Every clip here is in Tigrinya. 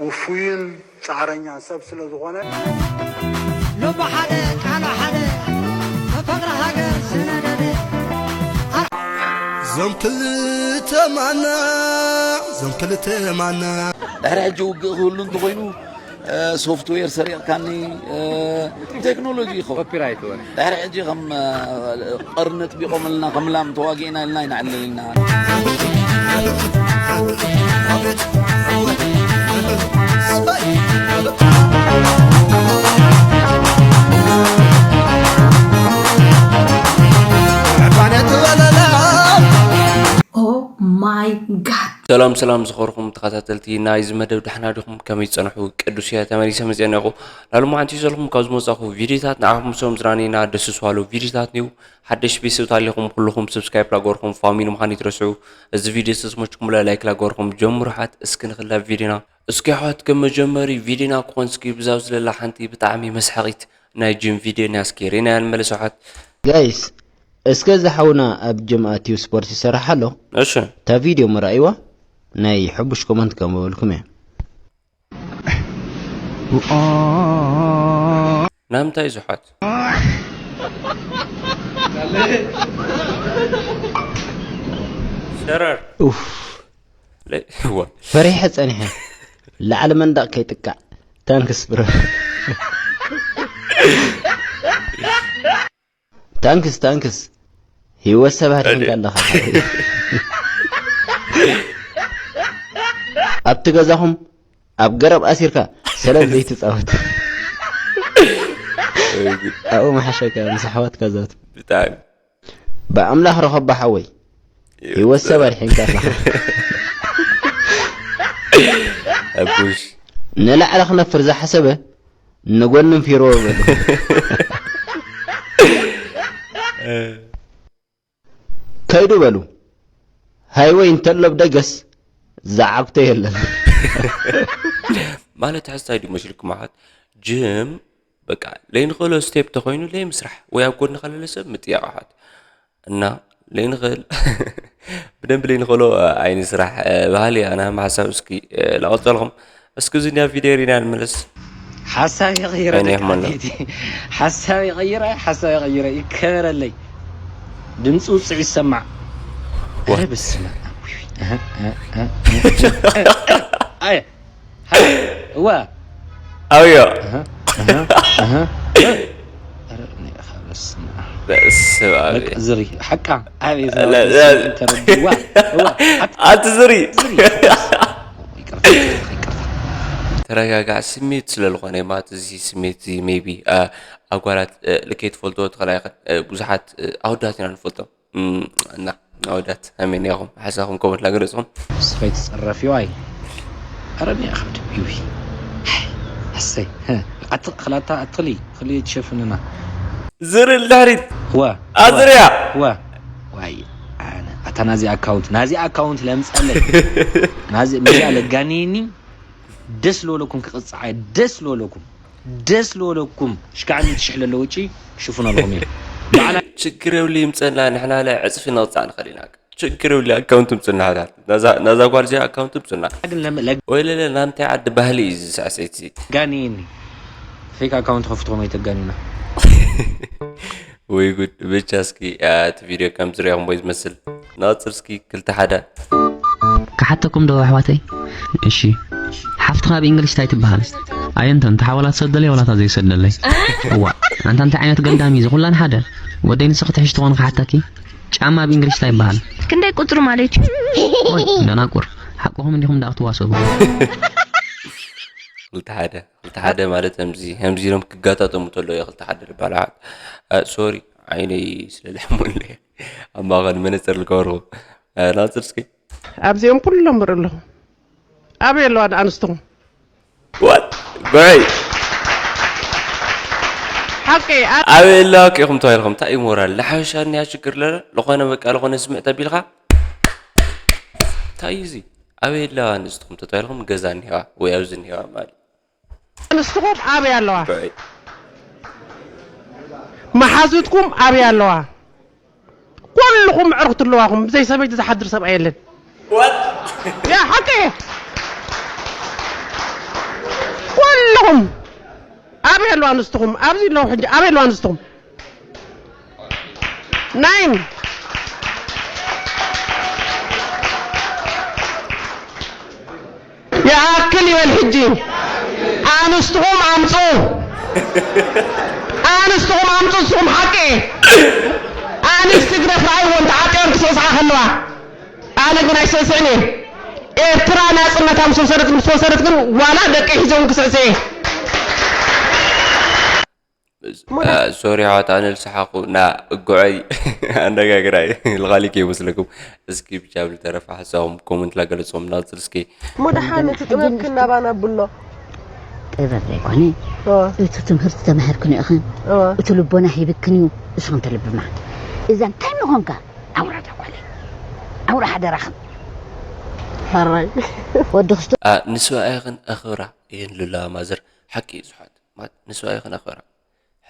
ውፉይን ጻዕረኛን ሰብ ስለ ዝኾነ። ልቡ ሓደ ቃሉ ሓደ ብፍቕሪ ሃገር ዝነደደ ዞም ክልተ ማና ዞም ክልተ ማና ድሕሪ ሕጂ ውግእ ክህሉ እንተኾይኑ ሶፍትዌር ሰሪቕካኒ ቴክኖሎጂ ይኸውን። ድሕሪ ሕጂ ከም ቀርኒ ኣጥቢቖምልና ከም ላም ተዋጊእና ኢልና ኣይንዕልል ኢና። Oh my god. ሰላም ሰላም ዝኸርኹም ተኸታተልቲ ናይዚ መደብ ዳሕና ዲኹም ከመይ ጸንሑ ቅዱስ እየ ተመሊሰ መጽአ ኣለኹ ላሉ መዓንቲ ዘለኹም ካብ ዝመጻኹ ቪዲዮታት ንዓኹም ምስኦም ዝራኒና ደስ ዝዋሉ ቪዲዮታት እዩ ሓደሽ ቤተሰብ ታሊኹም ኩልኹም ሰብስክራይብ ላገርኩም ፋሚሊ ምዃን ይትረስዑ እዚ ቪዲዮ ዝተስመችኩም ላይክ ላገርኩም ጀምሩ ሓት እስኪ ንኽላ ቪዲዮና እስኪ ኣሕዋት ከም መጀመሪ ቪድዮና ክኾን እስኪ ብዛብ ዝለላ ሓንቲ ብጣዕሚ መስሓቒት ናይ ጅም ቪድዮ እያ እስኪ ሪናያ ንመለስ ኣሕዋት። ጋይስ እስከ እዚ ሓውና ኣብ ጅም ኣትዩ ስፖርት ይሰርሕ ኣሎ እሺ እታ ቪድዮ ምርኣይዋ ናይ ሕቡሽ ኮመንት ከምበልኩም እየ። ናምንታይ ዝሓት ሸረር ኡፍ ፈሪሐ ጸኒሐ ላዕሊ መንደቕ ከይጥቃዕ ታንክስ ብሮ ታንክስ ታንክስ ህይወት ሰብ ኣድሒንካ ኣለኻ ኣብቲ ገዛኹም ኣብ ገረብ ኣሲርካ ሰለፍ ዘይትጻወት ኣብኡ መሓሸካ ምስ ኣሕዋትካ ዛቱ ብጣዕሚ ብኣምላኽ ረኸቦ ሓወይ ህይወት ሰብ ኣድሒንካ ኣለኻ ኣቡሽ ንላዕሊ ክነፍር ዝሓሰበ ንጎኒ ንፊርዎ በሉ ከይዱ በሉ ሃይወይ እንተሎ ብደገስ ዝዓግቶ የለን ማለት ሕስታይ ድዩ መሲልኩም ኣሓት ጅም በቃ ለይንኽእሎ ስቴፕ ተኾይኑ ለይምስራሕ ወይ ኣብ ጎድንኻ ለለ ሰብ ምጥያቕ ኣሓት እና ለይንኽእል ብደንቢ ለይንኽእሎ ኣይንስራሕ ባህሊ ኣና ማሓሳብ እስኪ ላቐጸልኹም እስኪ እዚ ኒያ ቪድዮ ሪና ንመለስ ሓሳብ ይቕይረ ሓሳብ ይቕይረ ሓሳብ ይቕይረ ይከበረለይ ድምፂ ውፅዕ ይሰማዕ ረ ብስመ ኣየ እዋ ኣብዮ ዝሪ ሓቃ ኣበይ ተረድዋ ኣቲ ዝሪ ተረጋጋዕ ስሜት ስለ ዝኾነ ማለት እዚ ስሜት እዚ ሜቢ ኣጓላት ልከይ ትፈልጥዎ ትኽእላ ኢኽን ብዙሓት ኣወዳት ኢና ንፈልጦም እና ኣወዳት ኣሜን ያኹም ሓሳኹም ኮመንት ላገለጽኹም ስፈይ ትጸረፍ ይዋይ ኣረኒ ኣኸብድ ይዊ ኣሰይ ኣትኽላታ ኣትኽሊ ክሊ ትሸፍንና ዝር ልድሕሪት ዋ ኣዝርያ ዋ ዋይ ኣነ ኣታ ናዚ ኣካውንት ናዚ ኣካውንት ለምጸለይ ናዚ ምዚኣ ለጋኒኒ ደስ ለወለኩም ክቕጽዓ ደስ ለወለኩም ደስ ለወለኩም ሽካዕ ሚእቲ ሽሕ ለለ ውጪ ክሽፍነልኩም እዩ በዓላ ችግር የብሉ ይምፀና ንሕና ለ ዕፅፊ ነቕፃዕ ንኽእል ኢና ችግር የብሉ ኣካውንት ምፅና ሓዳር ናዛ ጓል እዚኣ ኣካውንት ምፅና ግን ለምለ ወይ ለለ ናምታይ ዓዲ ባህሊ እዩ ዝስዕሰይቲ ጋኒኒ ፌክ ኣካውንት ከፍትኩም ኣይተጋኒና ወይ ጉድ ብቻ እስኪ እቲ ቪድዮ ከም ዝሪኦ ወይ ዝመስል ንቐፅል እስኪ ክልተ ሓደ ክሓተኩም ዶ ኣሕዋተይ እሺ ሓፍትኻ ብ English ታይ ትበሃል ኣየንተን ተሓወላ ትሰደለይ ወላታ ዘይሰደለይ እዋ ኣንታ እንታይ ዓይነት ገዳም እዩ ዝኹላን ሓደ ወደይ ንስኺ ትሕሽ ትኾን ክሓተኪ ጫማ ብ English ታይ ይበሃል ክንደይ ቁፅሪ ማለት እዩ ደናቁር ሓቅኹም እንዲኹም ዳኣ ክትዋሰቡ ክልተ ሓደ ክልተ ሓደ ማለት ከምዚ ከምዚ ኢሎም ክጋጣጠሙ ተሎ እዮ ክልተ ሓደ ዝበሃል ኣሓት ሶሪ ዓይነይ ስለ ዝሕሙለ ኣብ ማእኸል መነፅር ልገበርኹ ናፅር እስኪ ኣብዚኦም ኩሎም ርኢ ኣለኹ ኣበይ ኣለዋ ደኣ ኣንስትኹም What? ጉዕይ ሓቂ ኣበይ ኣለዋ ኪኢኹም ተባሂልኹም እንታይ እዩ ሞራል ንሓበሻ እኒያ ችግር ለለ ዝኾነ በቃ ዝኾነ ስምዕ ተቢልካ እንታይ እዩ እዚ ኣበይ ኣለዋ ኣንስትኹም ተባሂልኹም ገዛ እኒሄዋ ወይ ኣብዚ እኒሄዋ ማለት ኣንስትኹም ኣበይ ኣለዋ መሓዙትኩም ኣበይ ኣለዋ ኩልኹም ኣዕሩኽቲ ኣለዋኹም ብዘይ ሰበይቲ ዝሓድር ሰብኣይ የለን ያ ሓቂ ኣበይ ኣለዋ ኣንስትኹም? ኣብዚ ኣለዉ ሕጂ። ኣበይ ኣለዋ ኣንስትኹም? ናይን ይኣክል ይበል ሕጂ። ኣንስትኹም ኣምፁ፣ ኣንስትኹም ኣምፁ። ንስኹም ሓቂ ኣንስቲ ግደፍ ረኣይወን ተዓጢቐን ክስዕስዓ ከለዋ ኣነ ግን ኣይስዕስዕን እየ። ኤርትራ ናጽነታ ምስ ወሰደት ምስ ወሰደት ግን ዋላ ደቂ ሒዞም ክስዕስዕ እየ። ሶሪ ኣሕዋት ኣነ ልሰሓኹ እና እጉዐይ ኣነጋግራይ ልኻሊክ ይመስለኩም። እስኪ ብቻ ብልተረፈ ሓሳኹም ኮመንት ላገለጽኹም እናጽል እስኪ። እሞ ደሓን እቲ ጥበብክን ናባና ኣብሎ። ጥበብ ዘይኮነ እቲ ትምህርቲ ተማሂርክን ኢኽን እቲ ልቦና ሂብክን እዩ። ንስኽን ተልብማ እዛ እንታይ ምኾንካ ኣውራ ጓለይ ኣውራ ሓደራኽን ሕራይ ወዲ ክስቶ ንስብኣይኽን ኣኽብራ ይህን ሉላ ማዘር ሓቂ እዩ ዝሓት ማለት ንስብኣይኽን ኣኽብራ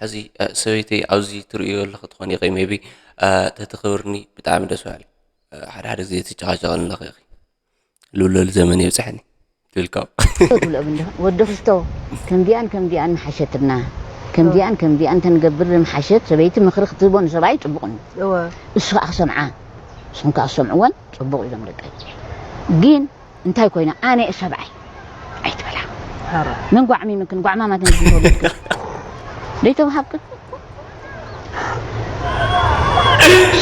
ሕዚ ሰበይተይ ኣብዚ ትርእዮ ኣለኺ ትኾኒ ኢኺ ሜቢ ተተኽብርኒ ብጣዕሚ ደስ በሃሊ ሓደ ሓደ ግዜ ትጨቓጨቐኒ ኣለኺ ኢኺ ልውለሉ ዘመን የብፅሐኒ ትብል ካብ ትብሎ ብንድኻ ወዲ ክስቶ ከምዚኣን ከምዚኣን ምሓሸትና ከምዚኣን ከምዚኣን ተንገብር ምሓሸት ሰበይቲ ምኽሪ ክትህቦ ንሰብኣይ ፅቡቕ እዩ እወ እሱ ከዓ ክሰምዓ ንስኹም ከዓ ክሰምዕወን ፅቡቕ እዩ ዞም ደቀይ ግን እንታይ ኮይና ኣነ እየ ሰብኣይ ኣይትበላ ሓራ መን ጓዕሚምክን ጓዕማማት እንድትወለድክን ዘይተዋሃብክን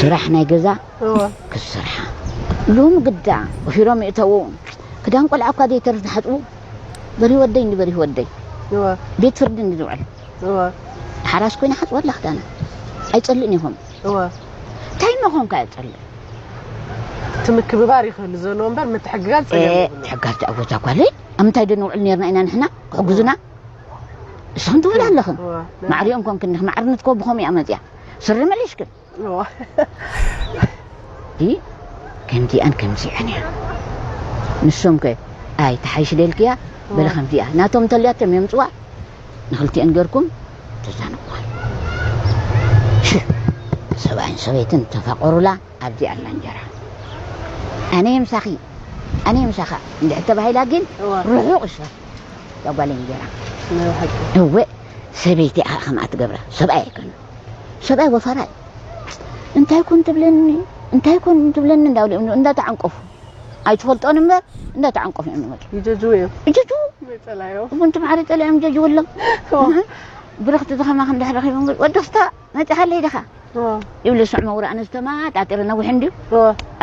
ስራሕ ናይ ገዛ እወ ክስርሓ ሎም ግዳ ወፊሮም ይእተዉ ክዳን ቆልዓ እኳ ዘይተርፍ ዝሓፅቡ በሪ ወደይ እንዲ በሪ ወደይ እወ ቤት ፍርዲ እንዲ ዝውዕል እወ ሓራስ ኮይና ሓፅወላ ክዳና ኣይፀልእን ኢኹም እወ እንታይ መኾንካ ይፀልእ እቲ ምክብባር ይኽእል ዘሎ እምበር ምትሕግጋዝ ፀገም የብሉን። ሕጋዝ ተኣወዛ ጓለይ ኣብ ምንታይ ዶ ንውዕል ነርና ኢና ንሕና ክሕግዙና ንስኽን ትውዕል ኣለኽን እወ። ማዕሪኦም ኮንክን ማዕርነት ኮ ብኸምኡ እያ መፅያ ስሪ መሊስክን እወ። ዲ ከምዚኣን ከምዚኣን እያ ንሶም ከ ኣይ ተሓይሽ ደልክያ በለ ከምዚኣ ናቶም እንተልያቶም የምፅዋ ንኽልቲኤን ገርኩም ተዛንቑዋ ሽሕ ሰብኣይን ሰበይትን ተፋቐሩላ ኣብዚኣ ኣላ እንጀራ ኣነ ምሳኺ ኣነ ምሳኻ እንድሕር ተባሂላ ግን ርሑቕ እሽፋ ጓል እንጀራ እወ ሰበይቲ ኢኻ ከምኣ ትገብራ ሰብኣይ ኣይኮነ ሰብኣይ ወፈራ እዩ እንታይ ኮን ትብለኒ እንታይ ኮን ትብለኒ እንዳብሉ እንዳተዓንቀፉ ኣይትፈልጦን እምበር እንዳተዓንቀፉ እዮም ዝመፁ ይጀጅው እዮም እጅቱ ጸላዮ እውን ትምሓሪ ጸላዮም ጀጅውሎም ብርኽቲ ዝኸማኽ እንድሕር ረኺቦም ወዲ ክስታ መፂኻለይ ድኻ ይብለ ስዕ መውራ ኣነ ዝተማጣጢረ ነዊሕ እንድዩ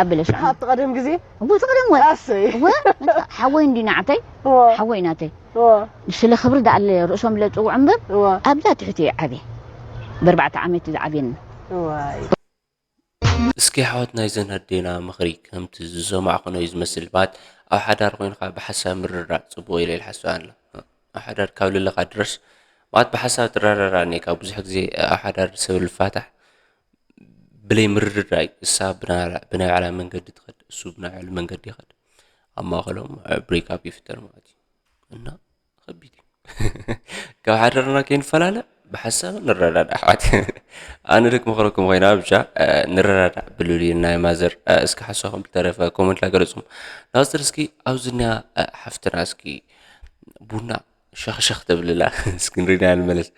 ኣበለ ስዕ ካብቲ ቀደም ግዜ እቡ ትቕደም ወ ኣሰይ እወ ሓወይ እንዲ ናዕተይ ሓወይ ናተይ ስለ ክብሪ ደኣለ ርእሶም ለፅውዑ እምበር ኣብዛ ትሕቲ እዩ ዓብየ ብኣርባዕተ ዓመት እዩ ዝዓብየኒ እስኪ ኣሕዋት ናይዘን ኣዴና ምኽሪ ከምቲ ዝሰማዕኩኖ እዩ ዝመስል ማለት ኣብ ሓዳር ኮይንካ ብሓሳብ ምርዳእ ፅቡቕ ኢለ ኢልሓስብ ኣለ ኣብ ሓዳር ካብ ልለኻ ድረስ ማለት ብሓሳብ ትረዳዳ እኒካ ብዙሕ ግዜ ኣብ ሓዳር ሰብ ልፋታሕ ብለይ ምርድዳእ እዩ እሳ ብናይ ባዕላ መንገዲ ትኸድ እሱ ብናይ ባዕሉ መንገዲ ይኸድ ኣብ ማእኸሎም ብሬክ ኣፕ ይፍጠር ማለት እዩ እና ከቢድ እዩ ካብ ሓደርና ከይንፈላለ ብሓሳብ ንረዳዳ ኣሕዋት ኣነ ደክ መኽረኩም ኮይና ብቻ ንረዳዳ ብልሉ ናይ ማዘር እስኪ ሓሳኹም ዝተረፈ ኮመንት ላገለጹም ናዝር እስኪ ኣብዚ ና ሓፍትና እስኪ ቡና ሸኽሸኽ ተብልላ እስኪ ንሪና ንመለስ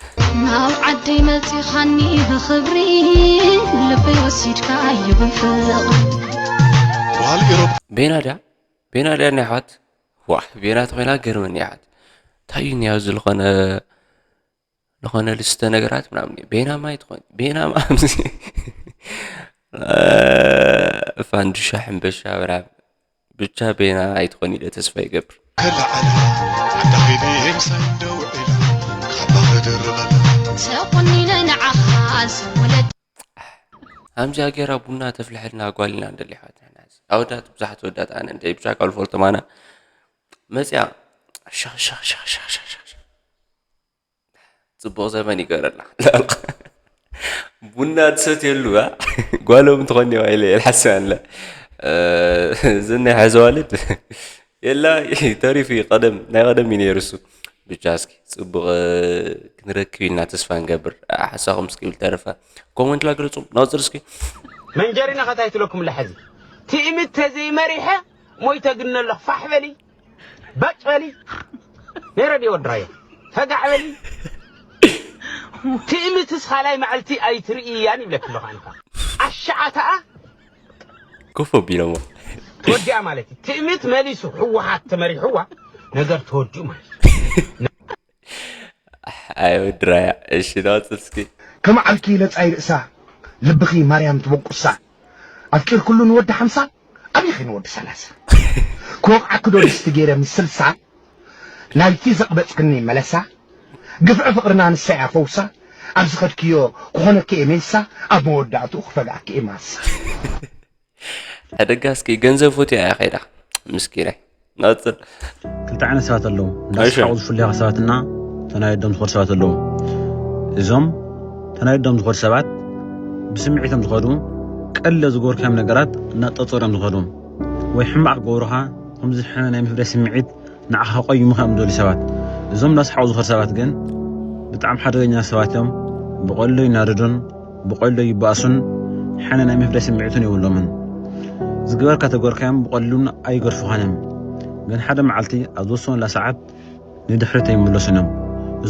ናብ ዓደይ መፂኻኒ ብኽብሪ ልበይ ወሲድካ እዩ ብፍቕሪ ቤና ድያ ቤና ድያ ናይ ኣሕዋት ዋ ቤና ተኾይና ገርመኒ ኣሕዋት እንታይ እዩ ኒያው ዝኾነ ዝኾነ ልስተ ነገራት ምናምን እዩ ቤና ማይ ትኾን ቤና ማምዚ ፋንዱሻ ሕንበሻ ምናምን ብቻ ቤና ኣይትኾን ኢለ ተስፋ ይገብር። ከላ ዓለ ዓዳ ኺዲ ምሳይ ደው ዒላ ካባ ክድርበላ ተቖኒነ ንዓኻ ዝወለድ ሃምዚኣ ገይራ ቡና ተፍልሐልና ጓል ኢና ንደሊ ኣሕዋትና ሕና ሕዚ ኣወዳት ብዙሓት ወዳት ኣነ እንድዒ ብቻ ካብ ዝፈልጦም ኣነ መፅያ ሸኽ ሸኽ ሸኽ ሸኽ ሸኽ ሸኽ ፅቡቕ ዘመን ይገረልና ቡና ትሰትየሉ ጓሎም ትኾኒ ኢለ የልሓስብ ኣለ ዝናይ ሕዚ ዋልድ የላ ተሪፉ እዩ ቀደም ናይ ቀደም እዩ ነይሩ እሱ ብቻ እስኪ ፅቡቕ ክንረክብ ኢልና ተስፋ ንገብር ሓሳኹም እስኪ ብል ተረፈ ኮመንት ላግለፁ ናውፅር እስኪ መንጀሪና ከታይ ትለኩም ለሐዚ ትእምት ተዘይመሪሐ ሞይተ ግነ ኣለኹ ፋሕ በሊ ባጭ በሊ ነይ ረድዮ ወድራዮ ተጋዕ በሊ። ትእምትስ ካልኣይ መዓልቲ ኣይትርእያን ይብለኪ ኣለኹ ኣንታ። ኣሻዓታኣ ኮፍ ኣቢሎሞ ተወዲኣ ማለት እዩ። ትእምት መሊሱ ህወሓት ተመሪሕዋ ነገር ተወዲኡ ማለት እዩ። ኣይ ወድራያ። እሺ ናጽር እስኪ ከም ዓልኪ ለጻይ ርእሳ ልብኺ ማርያም ትበቁሳ ኣፍቂርክሉ ንወዲ ሓምሳ ኣቢኺ ንወዲ ሰላሳ ክወቕዓኪ ዶ ድስቲ ገይረ ምስ ስልሳ ናይቲ ዘቕበጽክኒ መለሳ ግፍዒ ፍቕርና ንሳ እያ ፈውሳ ኣብ ዝኸድክዮ ክኾነኪ እየ ሜሳ ኣብ መወዳእትኡ ክፈግኣኪ እየ ማሳ ኣደጋ እስኪ ገንዘብ ፎትያ እያ ከይዳ ምስኪናይ ናጽር ክልተ ዓይነት ሰባት ኣለዉ። እንዳስሓቑ ዝፍለዩ ሰባትና ተናይዶም ዝኸዱ ሰባት ኣለዉ። እዞም ተናይዶም ዝኸዱ ሰባት ብስምዒቶም ዝኸዱ ቀለ ዝገበርካዮም ነገራት እናጠጸሮም ዝኸዱ ወይ ሕማቕ ክገብሩኻ ከምዚ ሕነ ናይ ምፍዳይ ስምዒት ንዓኻ ቆይሙኻ እዮም ዝደልዩ ሰባት። እዞም እንዳስሓቑ ዝኸዱ ሰባት ግን ብጣዕሚ ሓደገኛ ሰባት እዮም። ብቐልሉ ይናደዱን ብቐልሉ ይባእሱን ሕነ ናይ ምፍዳይ ስምዒትን የብሎምን። ዝገበርካ ተገርካዮም ብቐሊሉን ኣይገድፉኻን እዮም። ግን ሓደ መዓልቲ ኣብ ዝወሰኑላ ሰዓት ንድሕሪት ኣይምለሱን እዮም።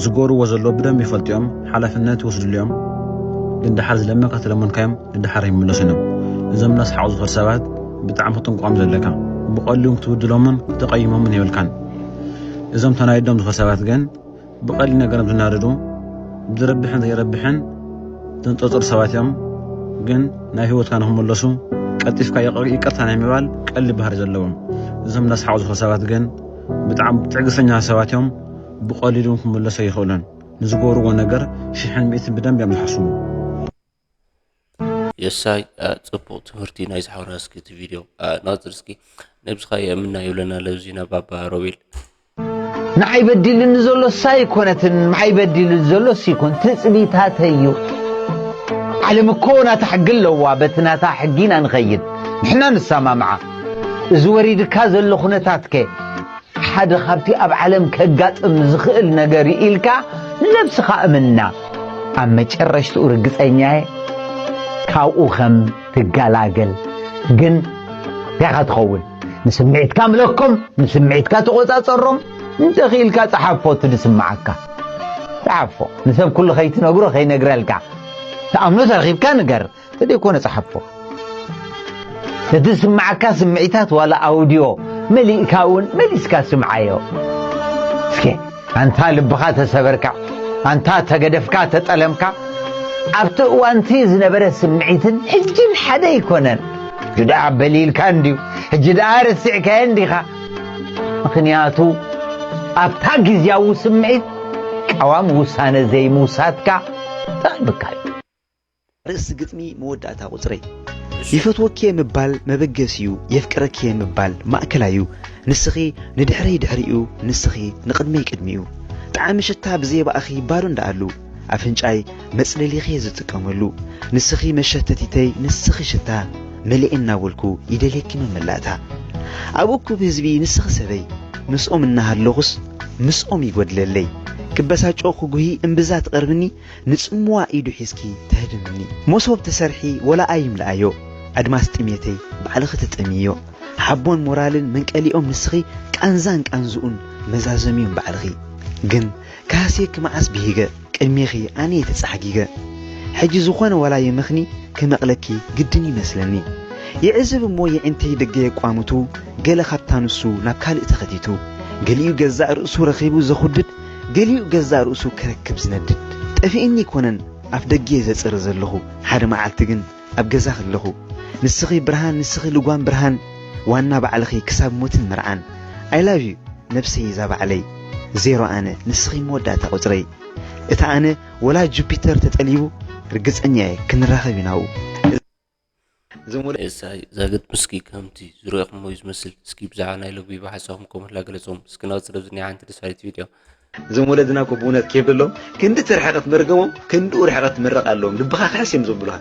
ዝገብርዎ ዘሎ ብደንብ ይፈልጡ እዮም፣ ሓላፍነት ይወስድሉ እዮም። ግን ደሓር ዝለመንካ ተለመንካዮም ንደሓር ኣይምለሱን እዮም። እዞም እናስሓቑ ዝኸዱ ሰባት ብጣዕሚ ክጥንቀቖም ዘለካ። ብቐሊሉ ክትብድሎምን ክተቐይሞምን የብልካን። እዞም ተናይዶም ዝኸዱ ሰባት ግን ብቐሊል ነገሮም ዝናደዱ፣ ብዝረብሕን ዘይረብሕን ዘንጸጽሩ ሰባት እዮም። ግን ናብ ህይወትካ ንኽምለሱ ቀልጢፍካ ይቕርታ ናይ ምባል ቀሊል ባህሪ ዘለዎም። እዞም እናስሓቑ ዝኸዱ ሰባት ግን ብጣዕሚ ትዕግስተኛ ሰባት እዮም። ብቐሊሉ ክምለሱ ኣይኽእሉን። ንዝገብርዎ ነገር ሽሕን ሚእትን ብደንብ እዮም ዝሓስቡ። የሳይ ጽቡቕ ትምህርቲ ናይ ዝሓውራ እስኪ እቲ ቪድዮ ናጽር እስኪ ነብስኻ የእምና ይብለና ለብዚና ባባ ሮቤል ንዓይ በዲልኒ ዘሎ እሳ ኣይኮነትን ንዓይ በዲልኒ ዘሎ እሱ ይኮን ትጽቢታተይ እዩ ዓለም እኮ ናታ ሕጊ ኣለዋ በቲ ናታ ሕጊ ኢና ንኸይድ ንሕና ንሰማምዓ እዚ ወሪድካ ዘሎ ኩነታትከ ሓደ ካብቲ ኣብ ዓለም ከጋጥም ዝኽእል ነገር ኢልካ ንነብስኻ እምና ኣብ መጨረሽትኡ ርግጸኛየ ካብኡ ከም ትገላገል ግን እንታይ ኢኻ ትኸውን ንስምዒትካ ምለኮም ንስምዒትካ ተቖጻጸሮም እንተኽኢልካ ጸሓፎ እቲ ዝስምዓካ ጸሓፎ ንሰብ ኩሉ ከይትነግሮ ከይነግረልካ ትኣምኖ ተረኺብካ ንገር ተደይኮነ ጸሓፎ እቲ ዝስምዓካ ስምዒታት ዋላ ኣውድዮ መሊእካ እውን መሊስካ ስምዓዮ እስከ ኣንታ ልብኻ ተሰበርካ ኣንታ ተገደፍካ ተጠለምካ ኣብቲ እዋንቲ ዝነበረ ስምዒትን ሕጅን ሓደ ኣይኮነን ሕጂ ደኣ በሊልካ እንድዩ ሕጂ ደኣ ረሲዕካዮ እንዲኻ ምኽንያቱ ኣብታ ግዝያዊ ስምዒት ቀዋሚ ውሳነ ዘይምውሳድካ ተቕብካ እዩ ርእሲ ግጥሚ መወዳእታ ቁጽረይ ይፈትወኪ ምባል መበገሲዩ የፍቅረኪ ምባል ማእከላዩ ንስኺ ንድሕረይ ድሕሪኡ ንስኺ ንቕድመይ ቅድሚኡ ጣዕሚ ሽታ ብዘየባእኺ ባዶ እንዳኣሉ ኣፍንጫይ መጽለሊኺ ዝጥቀመሉ ንስኺ መሸተቲተይ ንስኺ ሽታ መሊኤ እናበልኩ ይደልየኪ መመላእታ ኣብ እኩብ ህዝቢ ንስኺ ሰበይ ምስኦም እናሃለኹስ ምስኦም ይጎድለለይ ክበሳጮ ክጉሂ እምብዛ ትቐርብኒ ንጽምዋ ኢዱ ሒዝኪ ተህድምኒ መሶብ ተሰርሒ ወላ ኣይምልኣዮ ኣድማስ ጥሜተይ ባዕልኺ ተጠምዮ ሓቦን ሞራልን መንቀሊኦም ንስኺ ቃንዛን ቃንዝኡን መዛዘሚኦም ባዕልኺ ግን ክሃስየኪ መዓስ ብሂገ ቅድሜኺ ኣነየ ተጻሕጊገ ሕጂ ዝኾነ ዋላ የመኽኒ ክመቕለኪ ግድን ይመስለኒ ይዕዝብ እሞ የዒንተይ ደገ የቋምቱ ገለ ካብታ ንሱ ናብ ካልእ ተኸቲቱ ገሊኡ ገዛእ ርእሱ ረኺቡ ዘኹድድ ገሊኡ ገዛእ ርእሱ ክረክብ ዝነድድ ጠፊእኒ ኣይኮነን ኣፍ ደጌ ዘጽሪ ዘለኹ ሓደ መዓልቲ ግን ኣብ ገዛ ከለኹ ንስኺ ብርሃን ንስኺ ልጓም ብርሃን ዋና ባዕልኺ ክሳብ ሞትን መርዓን I love you ነብሰይ እዛ ባዕለይ ዜሮ ኣነ ንስኺ መወዳእታ ቁጽረይ እታ ኣነ ወላ ጁፒተር ተጠሊቡ ርግጸኛ እየ ክንራኸብ ኢና ኣብኡ እዛ ግጥሚ እስኪ ከምቲ ዝረእኹሞ እዩ ዝመስል እስኪ ብዛዕባ ናይ ሎቢ ብሓሳብኩም ኮመንት ላገለጾም እስኪ ናጽር ኣብዚ ናይ ሓንቲ ደስ በሃሊት ቪድዮ እዞም ወለድና እኮ ብእውነት ኬፍ ኣለዎም ክንዲ እቲ ርሕቐት መርገሞም ክንድኡ ርሕቐት ምረቓ ኣለዎም ልብኻ ክሕስ እዮም ዘብሉኻ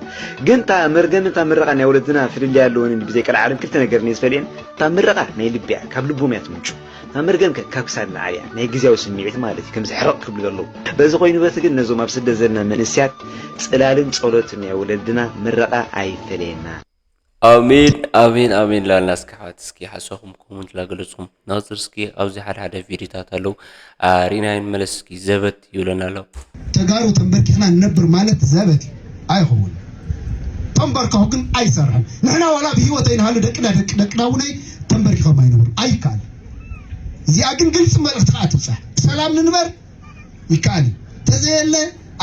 ግን እታ መርገምን እታ ምረቓ ናይ ወለድና ፍልልይ ኣለወንን ብዘይ ቀልዓለም ክልተ ነገር እየ ዝፈልየን እታ ምረቓ ናይ ልቢ እያ ካብ ልቦም እያ ትምንጩ እታ መርገም ከ ካብ ክሳድ ንዓል እያ ናይ ግዝያዊ ስምዒት ማለት እዩ ከምዚ ሕርቕ ክብሉ ዘለዉ በዚ ኮይኑ በቲ ግን ነዞም ኣብ ስደት ዘለና መንእስያት ጽላልን ጸሎትን ናይ ወለድና ምረቓ ኣይፈለየና ኣሜን ኣሜን ኣሜን ላልና እስኪ ሓት እስኪ ሓሳኹም ኮመንት ላገለጽኹም ናጽር እስኪ ኣብዚ ሓደ ሓደ ቪዲዮታት ኣለዉ ሪና ይንመለስ እስኪ ዘበት ይብለና ኣሎ። ተጋሩ ተንበርኪኽና ንነብር ማለት ዘበት እዩ ኣይኸውን። ተንበርከኹ ግን ኣይሰርሕን። ንሕና ዋላ ብህይወት ኣይንሃሉ ደቅና ደቂ ደቅና እውን ተንበርኪኾም ኣይነብሩ ኣይከኣል። እዚኣ ግን ግልፂ መልእኽቲ ከዓ ትብፃሕ። ብሰላም ንንበር ይከኣል እዩ። ተዘየለ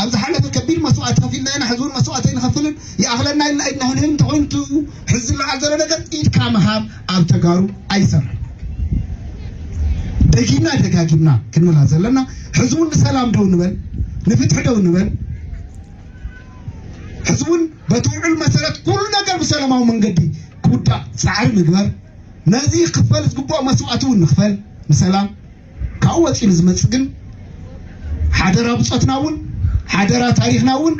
ኣብ ዝሓለፈ ከቢድ መስዋእቲ ከፊልና ኢና፣ ሕዚ እውን መስዋእቲ ኣይንኸፍልን። ይኣኽለና ኢልና ኢድና ክንህብ እንተኾይኑ ሕዚ ዝለዓል ዘሎ ነገር ኢድካ ምሃብ ኣብ ተጋሩ ኣይሰርሕን። ደጊምና ደጋጊምና ክንብላ ዘለና ሕዚ እውን ንሰላም ደው ንበል፣ ንፍትሒ ደው ንበል። ሕዚ እውን በቲ ውዕል መሰረት ኩሉ ነገር ብሰላማዊ መንገዲ ክውዳእ ፃዕሪ ንግበር። ነዚ ክፈል ዝግብኦ መስዋእቲ እውን ንክፈል ንሰላም። ካብኡ ወፂኡ ዝመፅእ ግን ሓደራ ብፆትና እውን ሓደራ ታሪክና እውን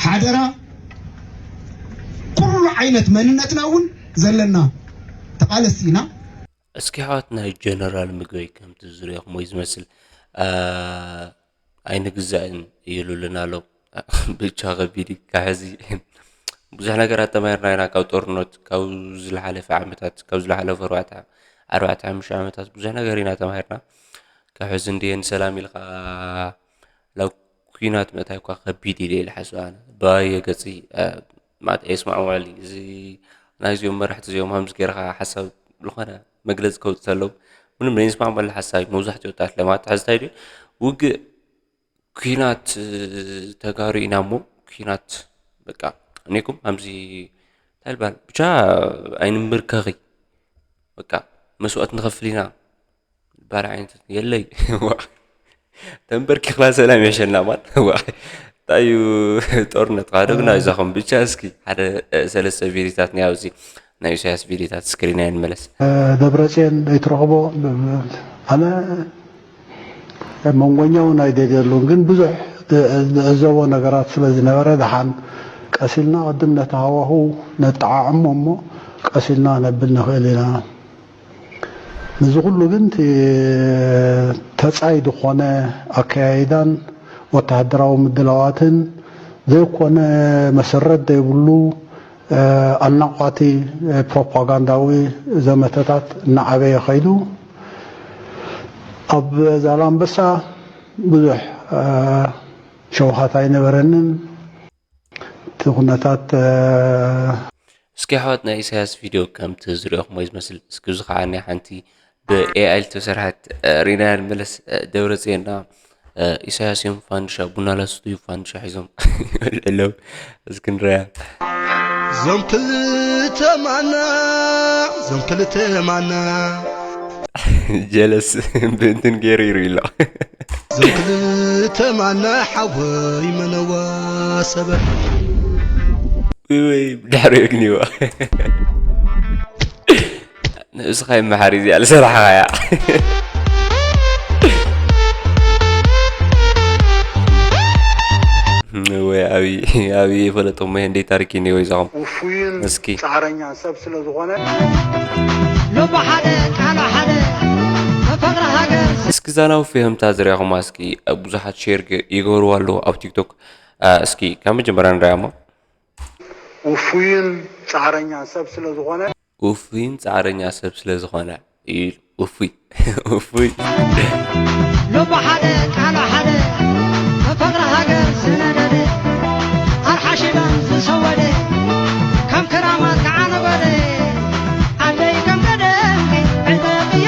ሓደራ ኩሉ ዓይነት መንነትና እውን ዘለና ተቃለስቲ ኢና። እስኪ ኣሕዋት ናይ ጀነራል ምግበይ ከምቲ ዝሪኦኹሞ እዩ ዝመስል ኣይንግዛእን ይሉልና ኣሎ። ብቻ ከቢድ እዩ። ካብ ሕዚ ብዙሕ ነገራት ተማሂርና ኢና ካብ ጦርነት፣ ካብ ዝለሓለፈ ዓመታት፣ ካብ ዝለሓለፉ ኣርባዕተ ኣርባዕተ ሓሙሽተ ዓመታት ብዙሕ ነገር ኢና ተማሂርና። ካብ ሕዚ እንድየ ንሰላም ኢልካ ናብ ኲናት ምእታይ እኳ ከቢድ እዩ ኢለ ይሓስብ ኣነ። ብኣየ ገፂ ማለት ኣየስማዕምዖን እዩ። እዚ ናይዚኦም መራሕቲ እዚኦም ሃምዚ ገይርካ ሓሳብ ዝኾነ መግለፂ ከውፅእ ተለው ምንም ናይ ይስማዕመሉ ሓሳብ እዩ። መብዛሕትኡ ወጣት ለማት ሕዚ እንታይ ድዩ ውግእ ኲናት ተጋሩ ኢና እሞ ኲናት በቃ እኔኩም ሃምዚ እንታይ ልባል ብቻ ኣይንምርከኺ በቃ መስዋእት ንኸፍል ኢና ባል ዓይነት የለይ ተንበርኪኽና ሰላም የሸና ማን እንታይ እዩ ጦርነት ሓደ ግና ይዛኹም ብቻ እስኪ ሓደ ሰለስተ ቪዲዮታት ናይ ኣብዚ ናይ ኢሳያስ ቪዲዮታት ስክሪን ኣይንመለስ ደብረፅዮን ኣይትረኽቦ ኣነ መንጎኛ እውን ኣይደልየሉን ግን ብዙሕ ዝዕዘቦ ነገራት ስለ ዝነበረ ደሓን ቀሲልና ቅድም ነቲ ሃዋሁ ነጠዓዕሞ እሞ ቀሲልና ነብል ንኽእል ኢና። ነዚ ኩሉ ግን እቲ ተጻይ ዝኾነ ኣከያይዳን ወተሃደራዊ ምድላዋትን ዘይኮነ መሰረት ዘይብሉ ኣናቋቲ ፕሮፓጋንዳዊ ዘመተታት እናዓበየ ከይዱ ኣብ ዛላምበሳ ብዙሕ ሸውሃት ኣይነበረንን እቲ ኩነታት እስኪ ኣሕዋት ናይ ኢሳያስ ቪድዮ ከምቲ ዝሪኦኹሞ እዩ ዝመስል። እስኪ እዚ ከዓ ናይ ሓንቲ ብኤኣይ ዝተሰርሐት ሪናያ ንመለስ። ደብረፅዮንና ኢሳያስ እዮም ፋንድሻ ቡና ላስትዩ ፋንድሻ ሒዞም ኣለዉ። እስኪ ንሪኣ። እዞም ክልተ ማና እዞም ክልተ ማና ጀለስ ብእንትን ገይሩ ይርኢ ኣሎ። እዞም ክልተ ማና ሓወይ መነዋ ሰበ ወይ ድሕሪኡ ግኒዋ ንእስኻ ይመሓር እዚኣ ዝሰራሕኻያ ወይ ኣብይ ኣብይ ይፈለጦ እሞ ይሄ እንዴት ታሪክ ይኔ ወይ ዛኹም ውፉይን እስኪ ጻዕረኛን ሰብ ስለ ዝኾነ ሎቦ ሓደ ቃና ሓደ መፈቕሪ ሃገር እስኪ ዛና ውፉይ ህምታ ዝሪኣኹማ እስኪ ብዙሓት ሼር ይገብርዋ ኣለዉ ኣብ ቲክቶክ እስኪ ካብ መጀመርያ ንሪኣ እሞ ውፉይን ጻዕረኛን ሰብ ስለ ዝኾነ ውፉይን ጻዕረኛ ሰብ ስለ ዝኾነ እዩ ኢሉ። ውፉይ ውፉይ። ልቡ ሓደ ቃሉ ሓደ ብፍቕሪ ሃገር ዝነደደ ኣርሓ ሽደን ዝሰወደ ከም ክራማት ከዓ ነጎደ ዓደይ ከም ቀደምኪ ዕንበጥዮ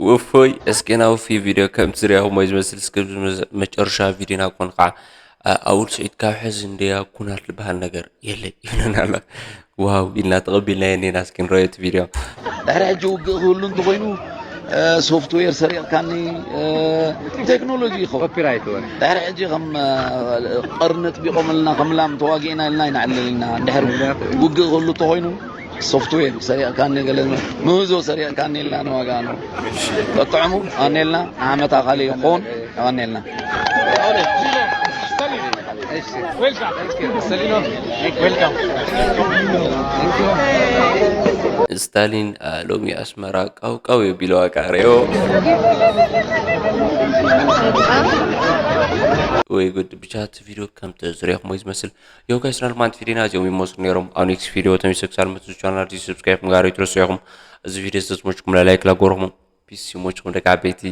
ውፉይ እስኪ ናውፊ ቪድዮ ከምቲ ዝሪኣኹሞ እዩ ዝመስል እስኪ መጨረሻ ቪድዮና ኮን ከዓ ኣውል ስዒድ ካብ ሕዚ እንድያ ኩናት ዝበሃል ነገር የለ ይብለና ኣሎ ዋው ኢልና ተቐቢልናዮ እኒና እስኪ ንረዮ እቲ ቪድዮ ድሕሪ ሕጂ ውግእ ክህሉ እንተኾይኑ ሶፍትዌር ሰሪቕካኒ ቴክኖሎጂ ይኸውን ድሕሪ ሕጂ ከም ቀርኒ ኣጥቢቖምልና ከም ላም ተዋጊእና ኢልና ይነዕልል ኢና እንድሕር ውግእ ክህሉ እንተኾይኑ ሶፍትዌር ሰሪቕካኒ ገለ ምህዞ ሰሪቕካኒ ኢልና ንዋጋ ነው ጠጥዕሙ ኣኔልና ንዓመታ ካሊእ ይኸውን ኣኔልና ስታሊን ሎሚ ኣስመራ ቃው ቃው የቢለዋ ቃረዮ። ወይ ጉድ። ብቻ እቲ ቪድዮ ከም ትዝሪኹም ወይ ዝመስል ዮጋይ ስናልማንት ቪድዮና እዚኦም ይመስሉ ነይሮም። ኣብ ኔክስት ቪድዮ ተሚሰክሳል መት ቻናል ሰብስክራይብ ምግባር ይትረሱ ኢኹም። እዚ ቪድዮ ዝተመችኩም ላይክ ላጎርኹም። ፒስ ይሞችኩም ደቂ ዓበይቲ።